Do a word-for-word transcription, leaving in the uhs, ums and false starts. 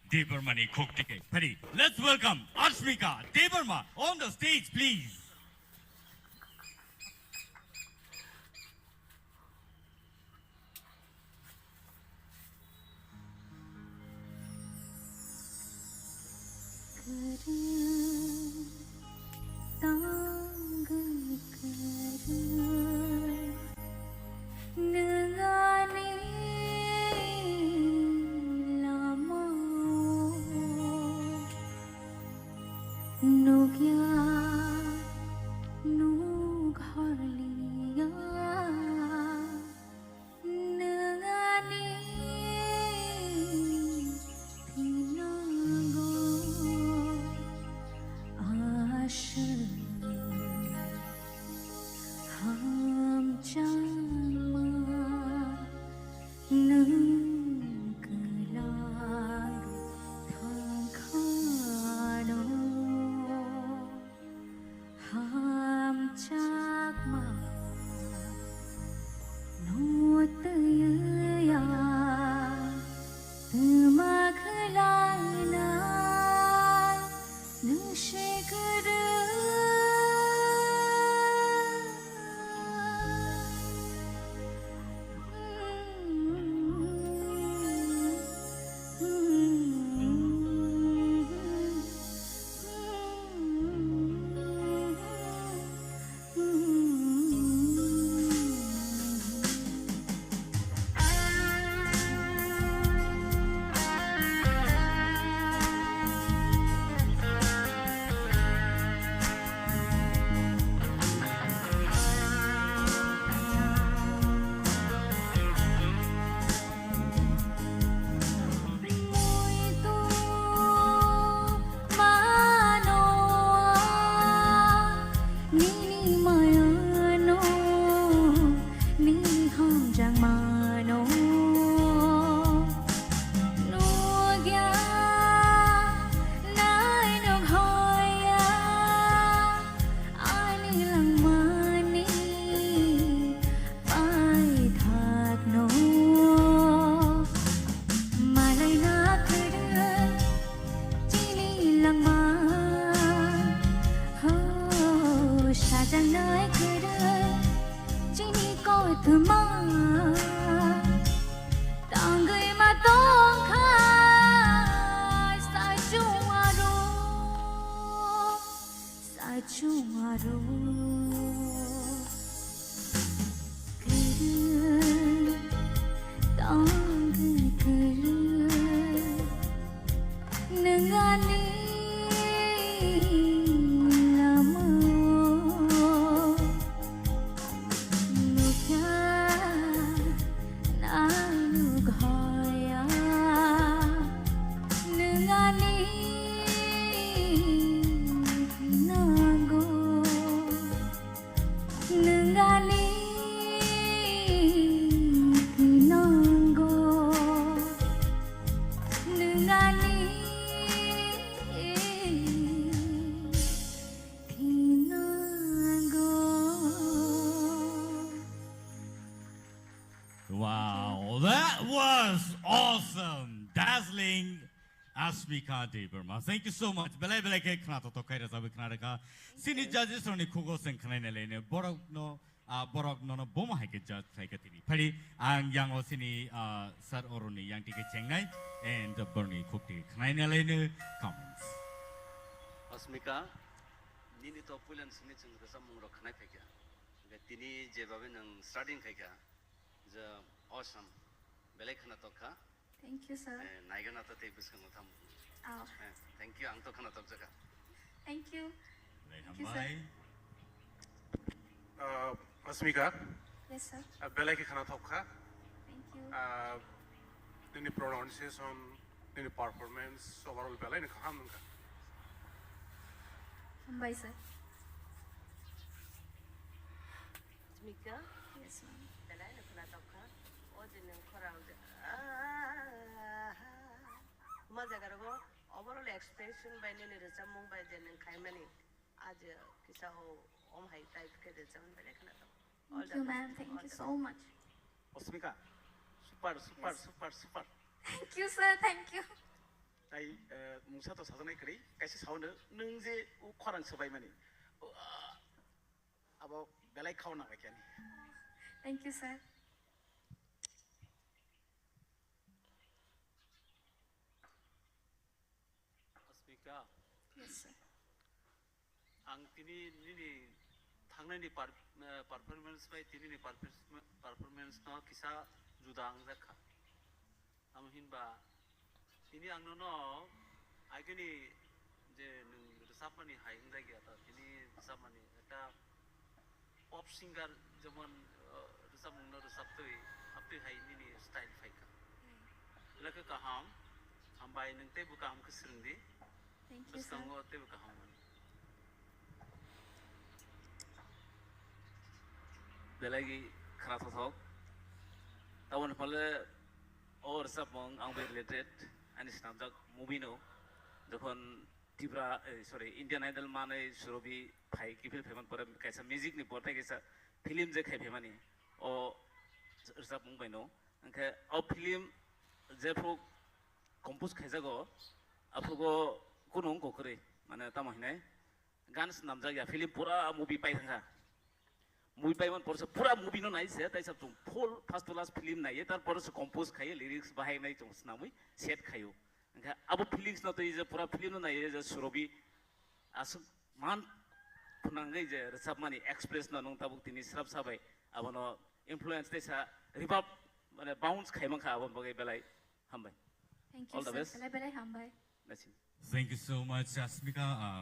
Debbarma ni khuk tike. Phari, let's welcome Asmika Debbarma on the stage, please. Kwrwng tongwi kwrwng nwng ani lama nukya nuk horliya. Nangani tinago aswk hamjakma nung kwlak thangkhano. Hamjakma no twiya twma khwlainai nwng se kwrwng. Muitu mano, nini mayano, nini hamjakmano. Nugya, nai nughoya, ani langmani paithakno. Malaina kwrwng chini langma, ho, sajaknai kwrwng chini kothoma. Tangwi ma tongkha sachung aro, sachung aro. Kwrwng tongwi kwrwng nwng ani lama. Nukya nai nukhoya nwng ani tinago. Nwng ani tinago. Nwng ani tinago. Wow, that was awesome, dazzling, Asmika Debbarma. Thank you so much. Belai belai khe khna totok khai rajabwi khna rwkha. Sini judges rokni khugo chwng khnaina laino borok no, ah, borok nono bomo hai khe judge khlai kha tini. Phari ang yango sini, ah, sir oroni yang tike chengnai and borni khuk tike khnaina laino comments. Asmika, nini to puilan sini chwng rwchapmung rok khnai phaikha. Tini jebabe nwng starting khaikha, je awesome. Belai khna tokkha. Thank you, sir. Eh, naigana to tei bwskango tamo. Oh. Eh, thank you, ang to khna tokjakha. Thank you. Belai Thank you, sir. Hambai. Ah, Asmika. Yes, sir. Ah, belai khe khna tokkha. Thank you. Ah, nini pronunciation, nini performance, overall belai ni kaham wngkha. Hambai, sir. Asmika? Yes, ma'am. Belai no khna tokha. O je nwng khorang je, ah, ma jaga rogo overall expression bai nini rwchapmung bai je nwng khaimani. A je kisa o om hai type khe rwchapmani belai khna tokha. All the best. Thank you, ma'am. Thank you so much. Asmika, super, super, super, super. Thank you, sir. Thank you. Mungsa to sajaknai kwrwi, kaisa sao hwno, nwng je o khorang swbaimani, o, ah, abo belai khao nang khe ani. Thank you, sir. Asmika. Yes, sir. Ang tini nini thangnani par-, eh, performance bai tini ni performance no kisa juda wngjak kha. Tamo hinba tini ang nono agini je nwng rwchapmani hai wngjak ya ta, tini rwchapmani ekta pop singer jemon, eh, rwchapmung no rwchaptwi, aptwi hai nini style phaikha. Belai khe kaham, hambai nwng teibo kaham khe swrwngdi. Thank you, sir. Bwskango teibo kaham mano. Belai khwnathok. Taboni phole o rwchapmung ang bai related, ani swnamjak movie no. Jokhon Tripura, eh, sorry, Indian Idol manwi Surobi phai kiphil phaiman pore kaisa music ni bortai kaisa film je khai phaimani o rwchapmung bai no. Hwnkhe o film jephru compose khaijago, aphugo kunu wngkha kwrwi, mane tamo hinai gan swnamjak ya, film pura movie pai thangkha. Movie paiman porse pura movie no nai se, taisa chwng full first to last film naiye, tar porse compose khaiye, lyrics bahai nai chwng swnamwi set khaio. Hwnkhe abo feelings no twi je pura film no naiye je Surobi aswk man phwnangwi je rwchapmani express no nwng tabuk tini swrapsa bai abono influence tei sa revive, mane bounce khai mankha, aboni bagwi belai hambai. Thank you, sir. All the best. Belai belai hambai. That's it. Thank you so much, Asmika. Uh,